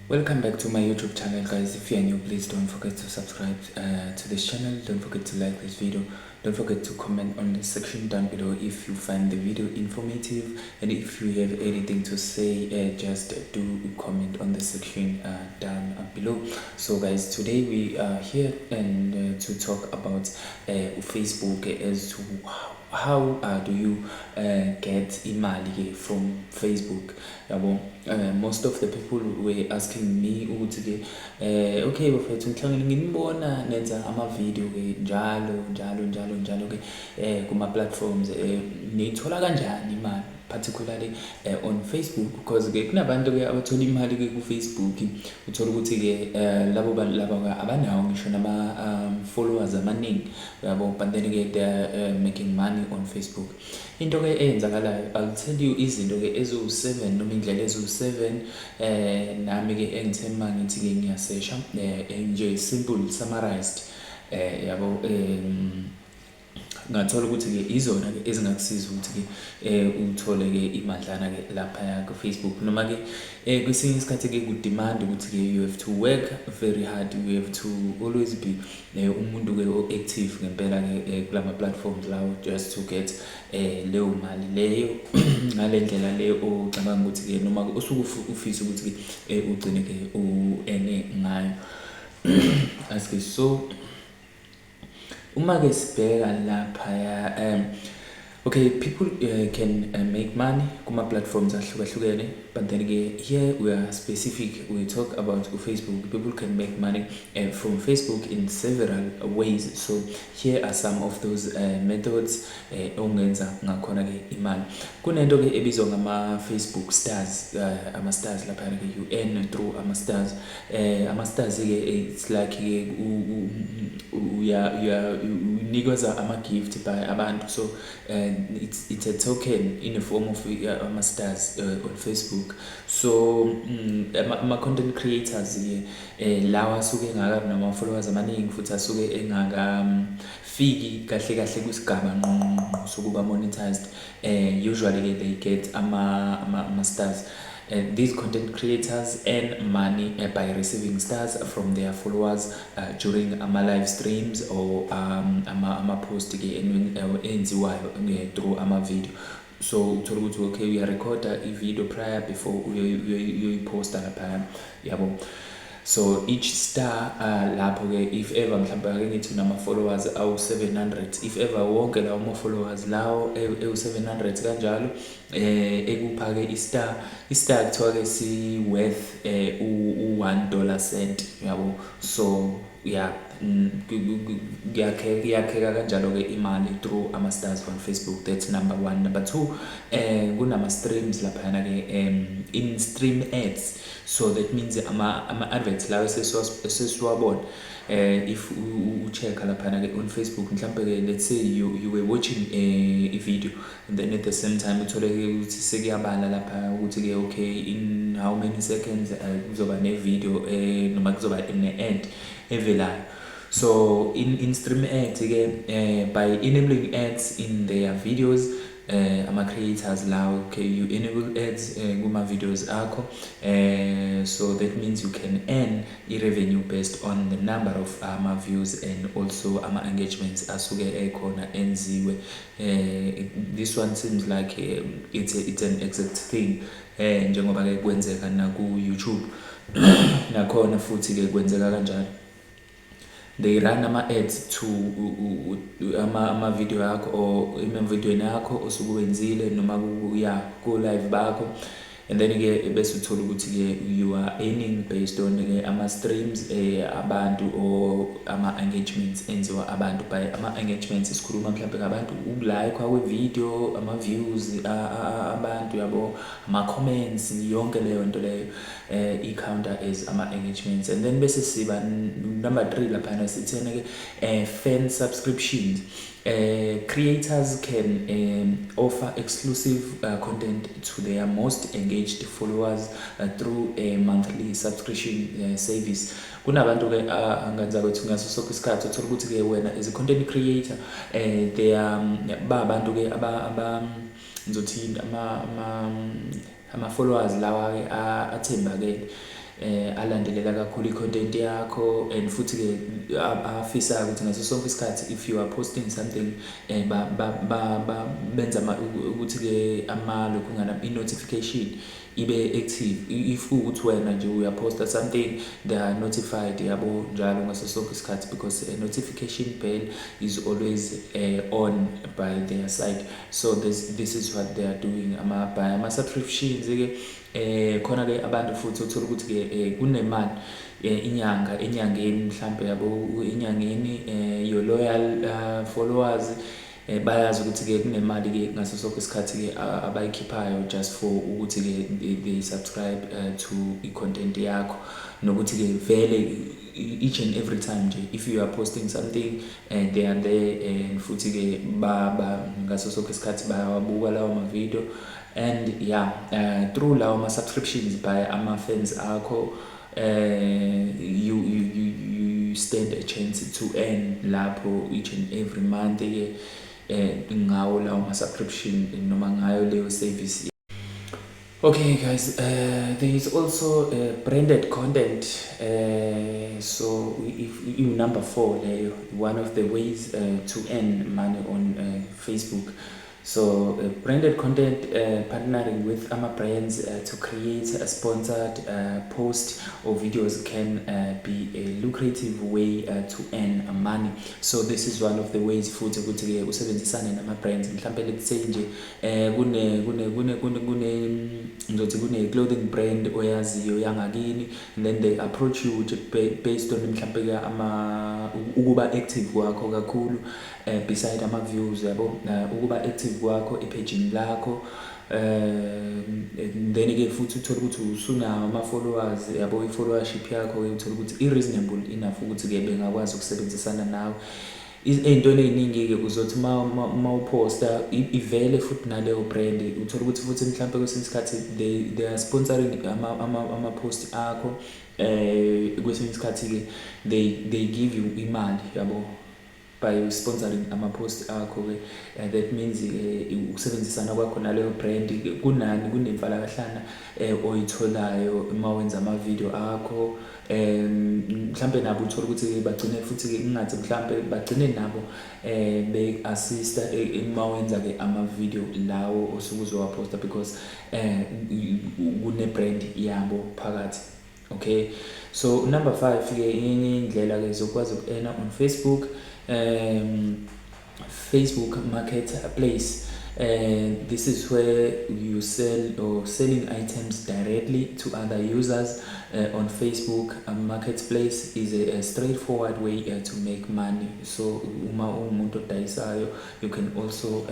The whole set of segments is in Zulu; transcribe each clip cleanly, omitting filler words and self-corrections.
Welcome back to my YouTube channel, guys. If you are new, please don't forget to subscribe to this channel. Don't forget to like this video. Don't forget to comment on the section down below if you find the video informative, and if you have anything to say, just do comment on the section down below. So guys, today we are here and to talk about Facebook as to how do you get imali ke from Facebook, yabo. Most of the people were asking me ukuthi ke okay bafethu, ngihlangene nginibona nenza ama-video ke njalo njalo njalo njalo ke kuma platforms, niyithola kanjani imali, particularly on Facebook, because ke kunabantu ke abathola imali ke ku Facebook. Uthola ukuthi ke labo bantu laba ke abanawo ngisho nama followers amaningi, yabo, but then ke they are making money on Facebook. Into ke eyenzakalayo, I'll tell you izinto ke eziwu-7 noma indlela eziwu-7 nami ke engithe mangithi ke ngiyasesha nje, simple summarized, yabo, ngathola ukuthi-ke izona-ke ezingakusiza ukuthi-ke uthole-ke imadlana-ke laphaya ku-Facebook, noma-ke kwesinye isikhathi-ke ku-demand ukuthi-ke you have to work very hard, you have to always be umuntu-ke o-active ngempela-ke kulama platforms lawo, just to get leyo mali leyo ngale ndlela leyo ocabanga ukuthi-ke noma osuke ufisa ukuthi-ke ugcine-ke u-earn-e ngayo. Aske, so uma-ke sibheka laphaya, okay, people can make money kuma-platforms ahlukahlukene, but then ke here we are specific, we talk about Facebook. People can make money from Facebook in several ways. So here are some of those methods ongenza ngakhona ke imali. Kunento ke ebizwa ngama-Facebook stars, ama-stars laphaya ke. You earn through ama-stars. Ama-stars ke, it's like ke uya unikeza ama-gift by abantu. So it's a token in the form of ama-stars on Facebook. So ama-content creators ke lawa asuke engakabi nama-followers amaningi futhi asuke engakafiki kahle kahle kwisigaba ngqo ngqo ngqo sokuba monetized, usually ke they get ama-stars. These content creators earn money by receiving stars from their followers during ama-live streams or ama-post ke enziwayo through ama-video. So uthola ukuthi okay, uyarekhoda i-video prior before uyoyiposta laphaya, yabo. So each star lapho-ke, if ever mhlawumbe ake ngithi unama-followers awu-700, if ever wonke lawo ma-followers lawo ewu-700 kanjalo ekupha-ke i-star, i-star kuthiwa-ke si-worth u-$1 cent, yabo. So yeah, kuyakheka kanjalo-ke imali through ama-stars on Facebook. That's number one. Number two, kunama-streams laphayana-ke, in stream ads. So that means ama-adverts lawo esesiwabona, if u-check-a laphana-ke on Facebook, mhlampe-ke let's say you were watching i-video and then at the same time uthole-ke ukuthi sekuyabala lapha ukuthi-ke okay, in how many seconds kuzoba ne-video noma kuzoba ne-ad evelayo. So in stream ads ke, by enabling ads in their videos, ama-creators lawo, okay, you enable ads kuma-videos akho, so that means you can earn i-revenue based on the number of ama-views and also ama-engagements asuke ekhona enziwe. This one seems like it's an exact thing, njengoba-ke kwenzeka naku-YouTube nakhona futhi-ke kwenzeka kanjalo. They run ama-ads to ama-video akho or emavidiyweni akho osuke wenzile noma ya ku-live bakho, and then-ke bese uthola ukuthi-ke you are earning based on-ke ama-streams abantu or ama-engagements enziwa abantu. By ama-engagements sikhuluma mhlampe ngabantu uku-like kwe-video, ama-views abantu, yabo, ama-comments, yonke leyo nto leyo i-counter as ama-engagements. And then bese siba number 3 laphana, sithena-ke fan subscriptions. Creators can offer exclusive content to their most engaged followers through a monthly subscription service. Kunabantu-ke angenza ukuthi ngaso sonke isikhathi uthola ukuthi-ke wena as a content creator, they are ba abantu-ke aba ngizothi ama-followers lawa-ke athembakele. Alandelela kakhulu i-content yakho and futhi-ke afisayo ukuthi ngaso sonke isikhathi if you are posting something, benza ukuthi-ke ama-lokhungana, i-notification ibe active. If kuwukuthi wena nje uyaphosta something, they are notified, yabo, njalo ngaso sonke isikhathi because a notification bell is always on by their side. So this is what they are doing ama by ama-subscriptions-ke. Khona-ke abantu futhi uthola ukuthi-ke kunemali inyanga enyangeni mhlampe, yabo, enyangeni your loyal followers bayazi ukuthi-ke kunemali-ke ngaso sonke isikhathi-ke abayikhiphayo just for ukuthi-ke they subscribe to i-content yakho, nokuthi-ke vele each and every time nje if you are posting something and they are there, and futhi-ke ba ngaso sonke isikhathi bayawabuka lawo ma-video. And yeah, through lawo ma-subscriptions by ama-fans akho, you stand a chance to earn lapho each and every month ke ngawo lawo ma-subscription noma ngayo leyo service. Okay guys, there is also branded content. So if you number 4 leyo, one of the ways to earn money on Facebook. So branded content, partnering with ama brands to create a sponsored post or videos can be a lucrative way to earn money. So this is one of the ways futhi ukuthi ke usebenzisane nama brands. Mhlambe let's say nje kune kune kune kune kune ngizothi kune clothing brand oyaziyo yangakini, and then they approach you based on mhlambe ke ama ukuba active kwakho kakhulu, beside ama views, yabo, ukuba active kwakho epage lakho, then ke futhi uthola ukuthi usunawo ama followers, yabo, i followership yakho uthola ukuthi i reasonable enough ukuthi ke bengakwazi ukusebenzisana nawe. Ey'ntweni ey'ningi-ke uzothi uma uphosta ivele futhi naleyo brand, uthola ukuthi futhi mhlampe kwesinye isikhathi they are sponsoring ama-post akho. Kwesinye isikhathi-ke they give you imali, yabo, by sponsoring ama-post akho-ke. That means ukusebenzisana kwakho naleyo brand kunani kunemfalakahlana oyitholayo uma wenza ama-video akho. Mhlambe nabo uthola ukuthi bagcine futhi-ke kungathi mhlambe bagcine nabo be-assista uma wenza-ke ama-video lawo osuke uzowaphosta because kune-brand yabo phakathi. Okay, so number 5 ke, enye indlela ke zokwazi uku-earna on Facebook, Facebook Marketplace. This is where you sell or selling items directly to other users on Facebook. A marketplace is a straightforward way to make money. So uma uwumuntu odayisayo, you can also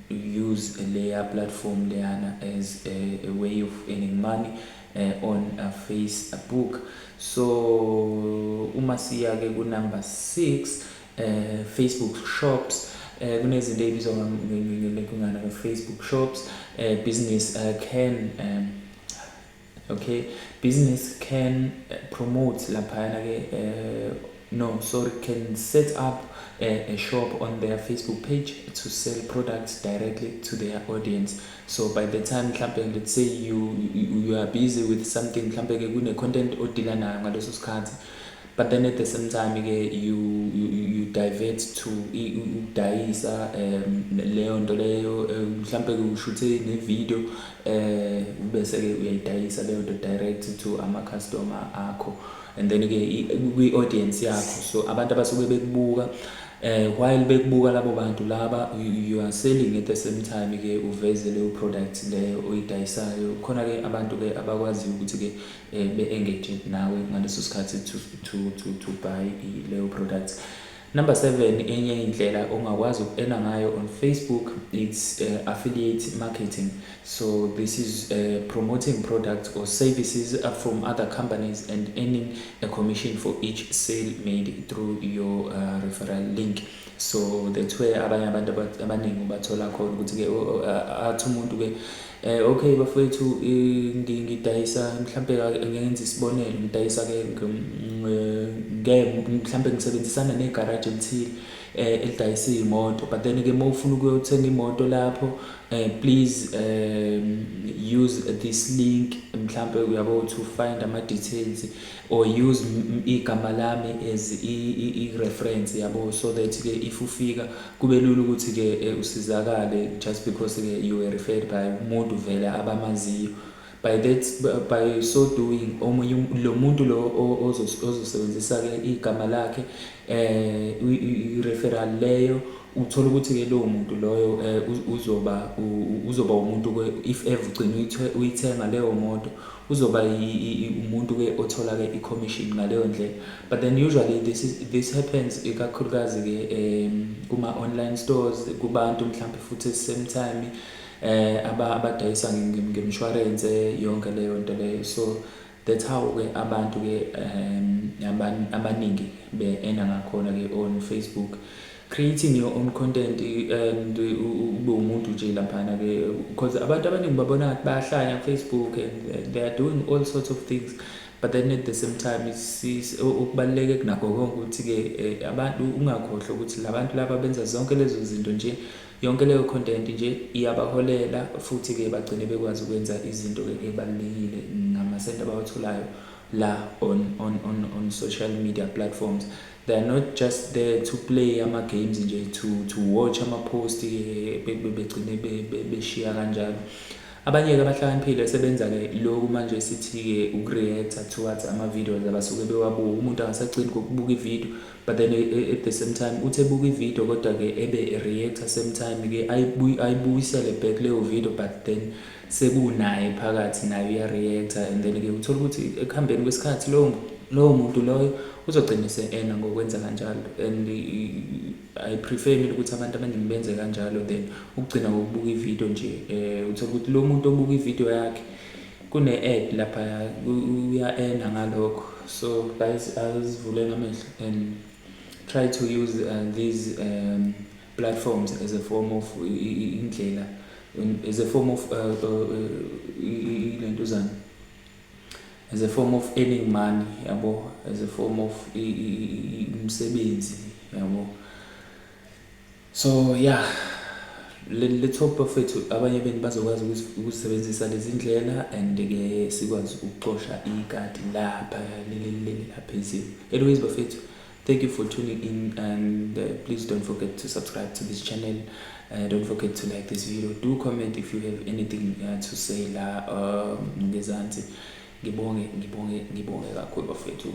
use leya platform leyana as a way of earning money on Facebook. So uma siya ke ku number 6, Facebook Shops. Kunezinto ey'bizwa ngana Facebook Shops. Business can okay, business can promote laphayana ke, no, sorry, can set up a shop on their Facebook page to sell products directly to their audience. So by the time mhlambe let's say you are busy with something, mhlambe ke kune content odila nayo ngaleso sikhathi, but then at the same time ke you divert to ukudayisa leyo nto leyo, mhlambe ke ushuthe ne video, bese ke uyayidayisa leyo nto direct to ama customer akho and then ke kwi audience yakho. So abantu abasuke bekubuka, while bekubuka labo bantu laba, you are selling at the same time ke uveze leyo product leyo oyidayisayo. Khona ke abantu ke abakwazi ukuthi ke be-engage nawe ngaleso sikhathi to buy leyo product. Number 7, enye indlela ongakwazi uku-earna ngayo on Facebook, it's affiliate marketing. So this is promoting products or services from other companies and earning a commission for each sale made through your referral link. So that's where abanye abantu abaningi ubathola khona ukuthi ke athi umuntu ke, okay bafowethu, ngidayisa mhlambe, ngenza isibonelo, ngidayisa ke mhlambe ngisebenzisana negaraji elithile. Elidayisa iy'moto, but then-ke uma ufuna ukuyothenga imoto lapho, please use this link mhlampe, uyabo, to find ama-details or use igama lami as i-reference, yabo, so that-ke if ufika kube lula ukuthi-ke usizakale just because-ke you were referred by umuntu vele abamaziyo. By that, by so doing, omunye lo muntu lo ozosebenzisa-ke igama lakhe, i-referral leyo, uthola ukuthi-ke lowo muntu loyo uzoba umuntu-ke, if ever ugcine uyithenga leyo moto, uzoba umuntu-ke othola-ke i-commission ngaleyo ndlela. But then usually this happens ikakhulukazi-ke kuma-online stores, kubantu mhlampe futhi at the same time abadayisa ngemishwarense, yonke leyo nto leyo. So that's how-ke abantu-ke abaningi be-earn-a ngakhona-ke on Facebook, creating your own content and ube umuntu nje laphana-ke, because abantu abaningi babona ngathi bayahlanya ku-Facebook and they are doing all sorts of things. But then at the same time, okubaluleke kunakho konke ukuthi-ke abantu ungakhohlwa ukuthi la bantu laba benza zonke lezo zinto nje, yonke leyo content nje iyabaholela, futhi-ke bagcine bekwazi ukwenza izinto-ke ey'balulekile ngamasenti abawatholayo la on social media platforms. They are not just there to play ama-games nje, to watch ama-post, begcine beshiya kanjalo. Abanye-ke abahlakaniphile sebenza-ke lokhu manje sithi-ke uku-react-a towards ama-videos abasuke bewabuka. Umuntu angasagcini ngokubuka ividiyo, but then at the same time uthi ebuka ividiyo kodwa-ke ebe react-a same time-ke, ayibuyisele back leyo video, but then sekunaye phakathi, naye uya-react-a, and then-ke uthola ukuthi ekuhambeni kwesikhathi lowo muntu loyo uzogcina ese-earn-a ngokwenza kanjalo. And I prefer mina ukuthi abantu abaningi benze kanjalo than ukugcina ngokubuka ividiyo nje. Uthola ukuthi lo muntu obuka ividiyo yakhe kune-ad laphaya, uya-earn-a ngalokho. So guys, asivuleni amehlo and try to use these platforms as a form of indlela, as a form of ilentuzana, as a form of earning money, yabo, as a form of umsebenzi, yabo. So yeah, let's hope, bafethu, abanye benu bazokwazi ukuzisebenzisa lezi ndlela and-ke sikwazi ukuxosha ikati lapha leli laphezulu. Anyways, bafethu, thank you for tuning in and please don't forget to subscribe to this channel. Don't forget to like this video. Do comment if you have anything to say la ngezansi. Ngibonge, ngibonge, ngibonge kakhulu, bafethu.